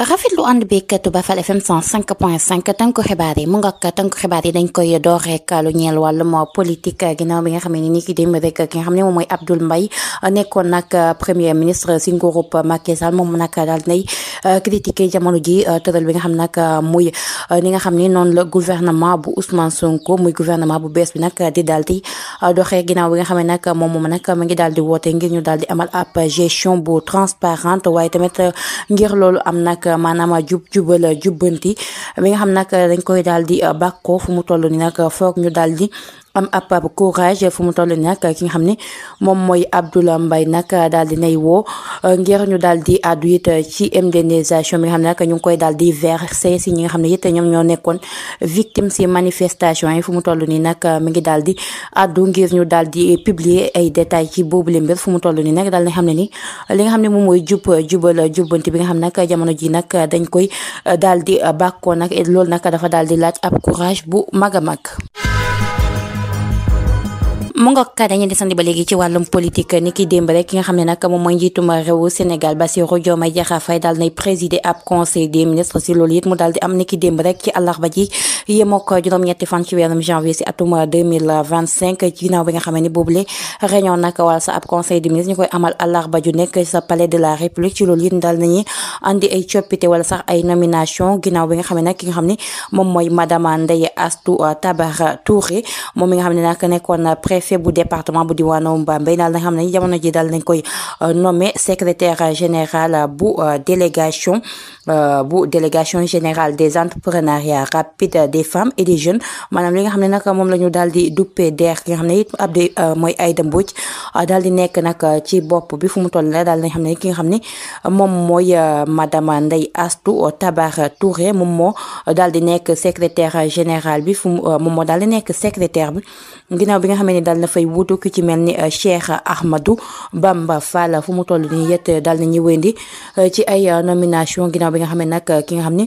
rafetlu ànd bi Touba Fall FM 105.5 tënku xibaar yi mu nga tënku xibaar yi dañ koy door rek lu ñeel wàllum politique ginnaaw bi nga xam ne ni ki démb rek ki nga xam ne moom mooy Abdoul Mbaye nekkoon nag premier ministre si nguurub Macky Sall moom nag daal nay critiqué jamono ji tëral bi nga xam nag muy li nga xam ne noonu la gouvernement bu Ousmane Sonko muy gouvernement bu bees bi nag di daal di doxee ginnaaw bi nga xam ne nag moom nag mu ngi daal di woote ngir ñu daal di amal ab gestion bu transparente waaye tamit ngir loolu am nag maanaam jubal jubbanti bi nga xam nag dañ koy daal di bàkkoo fu mu toll ni nag foog ñu daal di am ab courage fu mu toll ni nag ki nga xam ne moom mooy Abdoul Mbaye nag daal di nay woo ngir ñu daal di àddu it ci indemnisation bi nga xam ne nag ñu ngi koy daal di verser si ñi nga xam ne it ñoom ñoo nekkoon victime si manifestation yi fu mu toll nii nag mi ngi daal di àddu ngir ñu daal di publier ay détails ci boobu le mbir fu mu toll nii nag daal di xam ne ni li nga xam ne moom mooy jubal jubbanti bi nga xam nag jamono ji nag dañ koy daal di bàkkoo nag loolu nag dafa daal di laaj ab courage bu mag a mag. mu nga ka dañuy desandi ba léegi ci wàllum politique ni ki démb rek ki nga xam ne nag moom mooy njiitum réewu Sénégal Bassirou Diomaye Diakhar Faye daal nay présider ab conseil des ministres si loolu it mu daal di am ni ki démb rek ci àllarba ji yemoo ko juróom-ñetti fan ci weerum janvier si atum 2025 ginnaaw bi nga xam ne boobule réunion nag wala sa ab conseil des ministres ñu koy amal àllarba ju nekk sa palais de la république ci loolu it daal nañuy andi ay coppite wala sax ay nomination ginnaaw bi nga xam ne nag ki nga xam ne moom mooy madame Ndeye Astou Tabara Touré moom mi nga xam ne nag nekkoon préfet bu département bu diwaanu Bambey daal nga xam ne jamono ji daal nañ koy nommé secrétaire général bu délégation générale des entrepreneuriats rapides des femmes et des jeunes maanaam li nga xam ne nag moom la ñu daal di duppee DER ki nga xam ne it ab de mooy Aïda Mbodj daal di nekk nag ci bopp bi fu mu toll la daal nañ xam ne ki nga xam ne moom mooy madame Ndeye Astou Tabara Touré moom moo daal di nekk secrétaire général bi moom moo daal di nekk secrétaire bi ginnaaw bi nga xam ne daal na fay wutu ku ci mel ni Cheikh Ahmadou Bamba Fall fu mu toll nii yet daal na ñu wëndi ci ay nomination ginnaaw bi nga xam ne nag ki nga xam ne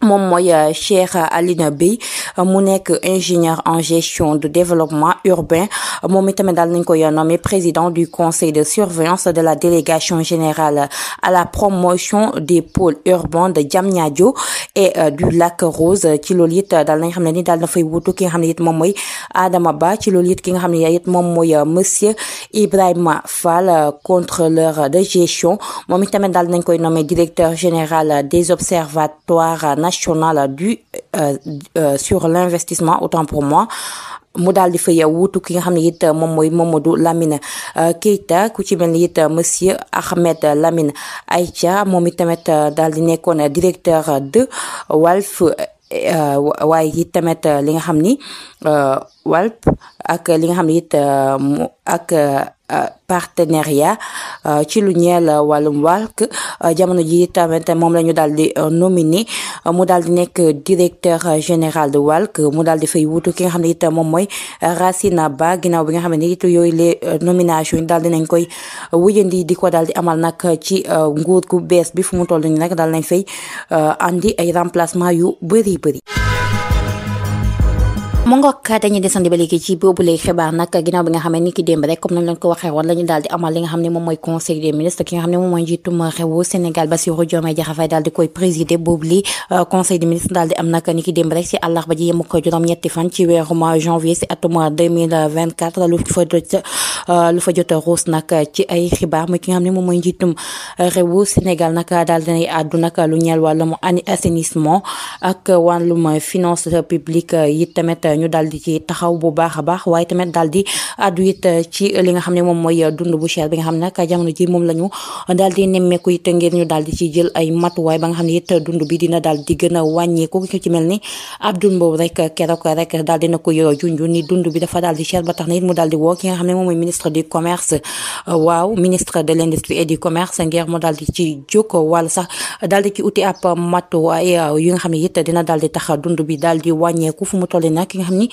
moom mooy Cheikh Alioune Bey mu nekk ingénieur en gestion de développement urbain moom itamit daal nañ koy nommé président du conseil de surveillance de la délégation générale à la promotion des pôles urbains de Diamniadio et du Lac Rose ci loolu it daal nañ xam ne ni daal na fay wutu ki nga xam ne it moom mooy Adama Ba ci loolu it ki nga xam ne it moom mooy monsieur Ibrahima Fall contrôleur de gestion moom itamit daal nañ koy nommé directeur général des observatoires national sur l'investissement autant pour moi mu daal di fay wuutu ki nga xam ne it moom mooy Mamadou Lamine Keita ku ci mel ni it monsieur Ahmed Lamine Aïcha moom it tamit daal di nekkoon directeur de Walf waaye it tamit li nga xam ni Walf ak li nga xam ne it ak partenariat ci lu ñeel wàllum wàlk jamono ji tamit moom la ñu daal di nominé mu daal di nekk directeur général de wàlk mu daal di fay wutu ki nga xam ne it moom mooy Racine Ba ginnaaw bi nga xam ne it yooyu les nominations yi daal di nañ koy wujjandi di ko daal di amal nag ci nguur gu bees bi fu mu toll nii nag daal nañ fay andi ay remplacement yu bëri. mu ngoog dañuy desandi ba léegi ci boobu lay xibaar nag ginnaaw bi nga xam ne ni ki démb rek comme nañ leen ko waxee woon la ñu daal di amal li nga xam ne moom mooy conseil des ministres ki nga xam ne moom mooy njiitum réewu Sénégal Bassirou Diomaye Diakhar Faye daal di koy présider boobu li conseil des ministres daal di am nag ni ki démb rek si àllarba ji yem ko juróom-ñetti fan ci weerum janvier si atum 2024 lu fa jot a ruus nag ci ay xibaar mooy ki nga xam ne moom mooy njiitum réewu Sénégal nag daal dinay àddu nag lu ñeel wàllum assainissement ak wàllum finance publique yi tamit ñu daal di ci taxaw bu baax a baax waaye tamit daal di àddu it ci li nga xam ne moom mooy dund bu cher bi nga xam ne nag jamono ji moom la ñu daal di nemmeeku it ngir ñu daal di ci jël ay matuwaay ba nga xam ne it dund bi dina daal di gën a wàññeeku ci mel ni Abdoul Mbow rek keroog rek daal dina ko junj ni dund bi dafa daal di cher ba tax na it mu daal di woo ki nga xam ne moom mooy ministre du commerce ministre de l'industrie et du commerce ngir mu daal di ci jóg wala sax daal di ci uti ab matuwaay yu nga xam ne it dina daal di tax dund bi daal di wàññeeku fu mu toll nag ki nga xam ni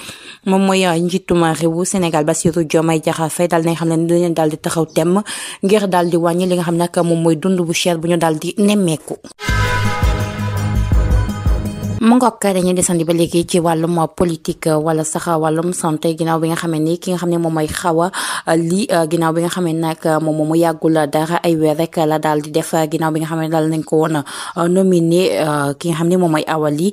moom mooy njiitum réewu Sénégal Bassirou Diomaye Diakhar Faye daal nañ xam ne dañu daal di taxaw temm ngir daal di wàññi li nga xam ne moom mooy dund bu cher bu ñu daal di nemmeeku. mu ngoog dañuy desandi ba léegi ci wàllum politique wala sax wàllum santé ginnaaw bi nga xam ne ki nga xam ne moom mooy Xawa Ly ginnaaw bi nga xam ne nag moom mu yàggul dara ay weer rek la daal di def ginnaaw bi nga xam ne daal nañ ko woon nominé ki nga xam ne moom mooy Awa Ly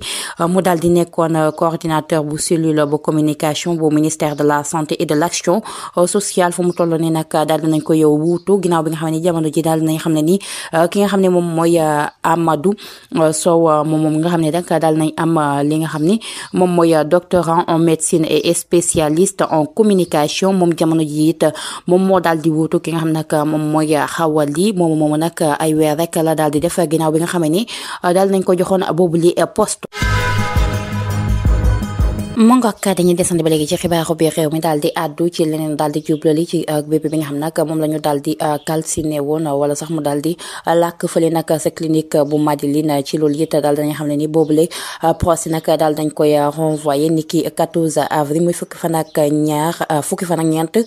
mu daal di nekkoon coordinateur bu cellule bu communication bu ministère de la santé et de l'action sociale fu mu toll nii nag daal di nañ ko yow wuutu ginnaaw bi nga xam ne jamono ji daal nañ xam ne ni ki nga xam ne moom mooy Amadou Sow moom nga xam ne nag daal nañ am li nga xam ni moom mooy doctorant en médecine et spécialiste en communication moom jamono ji it moom moo daal di wuutu ki nga xam nag moom mooy Awa Ly moom nag ay weer rek la daal di def ginnaaw bi nga xam ni daal nañ ko joxoon boobu li poste. mu ngoog dañuy desandi ba léegi ci xibaaru bi réew mi daal di àddu ci leneen daal di jublali ci bébé bi nga xam nag moom la ñu daal di calciné woon wala sax mu daal di làkk fële nag sa clinique bu Madeline ci loolu it daal dañuy xam ne ni boobule procès nag daal dañ koy renvoyé ni ki 14 avril muy fukki fan ak ñeent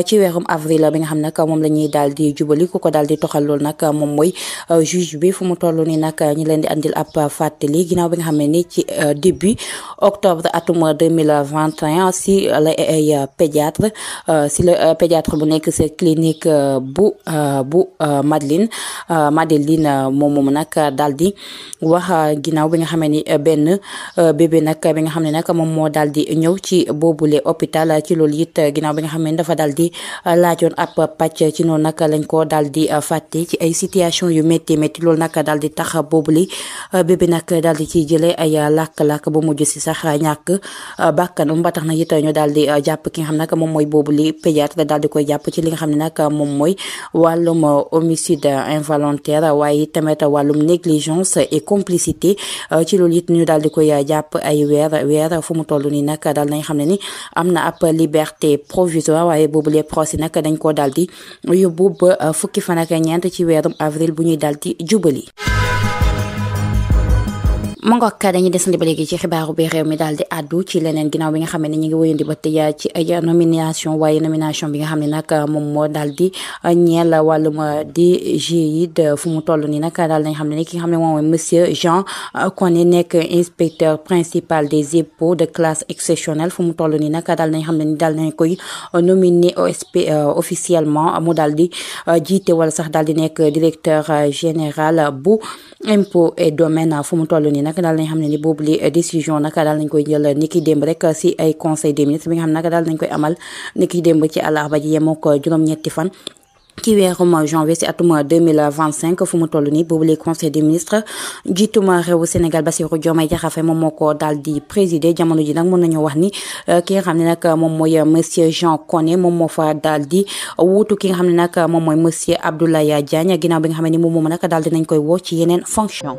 ci weerum avril bi nga xam nag moom la ñuy daal di jubali ku ko daal di toxal loolu nag moom mooy juge bi fu mu toll ni nag ñi leen di andil ab fàttali ginnaaw bi nga xam ne ni ci début octobre atum 2021 si la ay pédiatre bu nekk ci clinique bu Madeline moom nag daal di wax ginnaaw bi nga xam ni benn bébé nag bi nga xam ne nag moom moo daal di ñëw ci boobule hôpital ci loolu it ginnaaw bi nga xam ne dafa daal di laajoon ab pàcc ci noonu nag lañ ko daal di fàtte ci ay situation yu métti loolu nag daal di tax boobule bébé nag daal di ciy jëlee ay làkk-làkk ba mujj si sax ñàkk bàkkanum ba tax na it ñu daal di jàpp ki nga xam nag moom mooy boobu li pédiatre daal di koy jàpp ci li nga xam ne nag moom mooy wàllum homicide involontaire waaye tamit wàllum négligence et complicité ci loolu it ñu daal di koy jàpp ay weer fu mu toll nii nag daal nañ xam ne ni am na ab liberté provisoire waaye boobu les procès nag dañ koo daal di yóbbu ba fukki fan ak ñeent ci weerum avril bu ñuy daal di jubali. mu ngoog dañuy desandi ba léegi ci xibaaru bi réew mi daal di àddu ci leneen ginnaaw bi nga xam ne ñu ngi wéyandi ba tey ci ay nomination waaye nomination bi nga xam ne nag moom moo daal di ñeel wàllum DGID fu mu toll nii nag daal nañ xam ne ni ki nga xam ne moom mooy monsieur Jean Koné nekk inspecteur principal des impôts de classe exceptionnelle fu mu toll nii nag daal nañ xam ne ni daal nañ koy nominé officiellement mu daal di jiite wala sax daal di nekk directeur général bu impôt et domaine fu mu toll nii nag daal nañ xam ne ni boobu li décision nag daal nañ koy jël ni ki démb rek si ay conseil des ministres bi nga xam ne nag daal nañ koy amal ni ki démb ci àllarba ji yemoo ko juróom-ñetti fan ci weerum janvier si atum 2025 fu mu toll nii boobu les conseil des ministres jiituma réewu Sénégal Bassirou Diomaye Diakhar Faye moom moo ko daal di présider jamono ji nag mën nañoo wax ni ki nga xam ne nag moom mooy monsieur Jean Koné moom moo fa daal di wuutu ki nga xam ne nag moom mooy monsieur Abdoulaye Diagne ginnaaw bi nga xam ne ni moom nag daal di nañ koy woo ci yeneen fonction.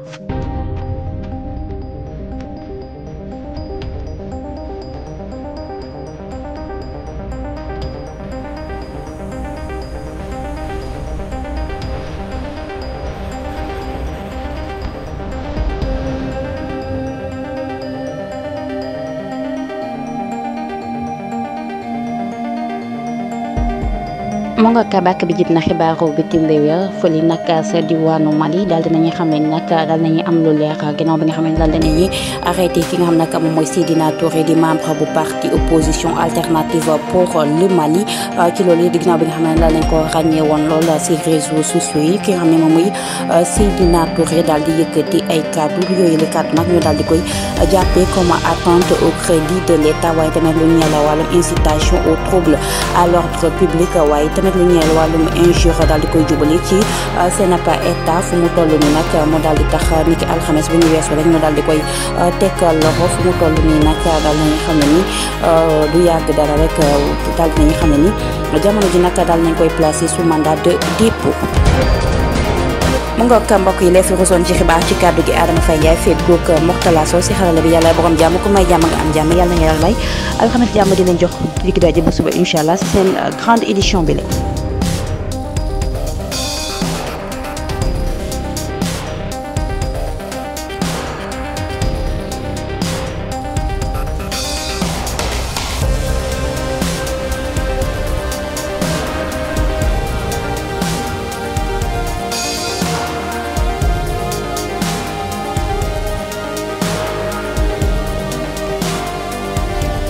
mu nga kabak bi jib na xibaaru bitim réew ya fële nag sa diwaanu Mali daal dinañuy xam ne nag daal nañuy am lu leer ginnaaw bi nga xam ne daal dinañuy arrêté ki nga xam nag moom mooy Seydina Touré di membre bu parti opposition alternative pour le Mali ci loolu yi ginnaaw bi nga xam ne daal nañ ko ràññee woon lool si réseaux sociaux yi ki nga xam ne moom mooy Seydina Touré daal di yëkkati ay kaddu yooyu la kaddu nag ñu daal di koy jàppee comme atteinte au crédit de l'État waaye tamit lu ñeel wàllum incitation au trouble à l'ordre public waaye tamit lu ñeel wàllum injure daal di koy jubali ci seen état fu mu toll nii nag mu daal di tax ni ki alxames bu ñu weesoo rek ñu daal di koy teg loxo fu mu toll nii nag daal nañu xam ne ni du yàgg dara rek daal dinañu xam ne ni jamono ji nag daal nañ koy placé sous mandat de dépôt. mu ngoog mbokk yi lee fi rusoon ci xibaar ci kàddu gi Adama Faye Ndiaye feet goog Moxtala Sow si xarala bi yàlla borom jàmm ku may jàmm nga am jàmm yàlla nga yàlla lay alxames jàmm di leen jox digg daje ba suba incha allah si seen grande édition bi la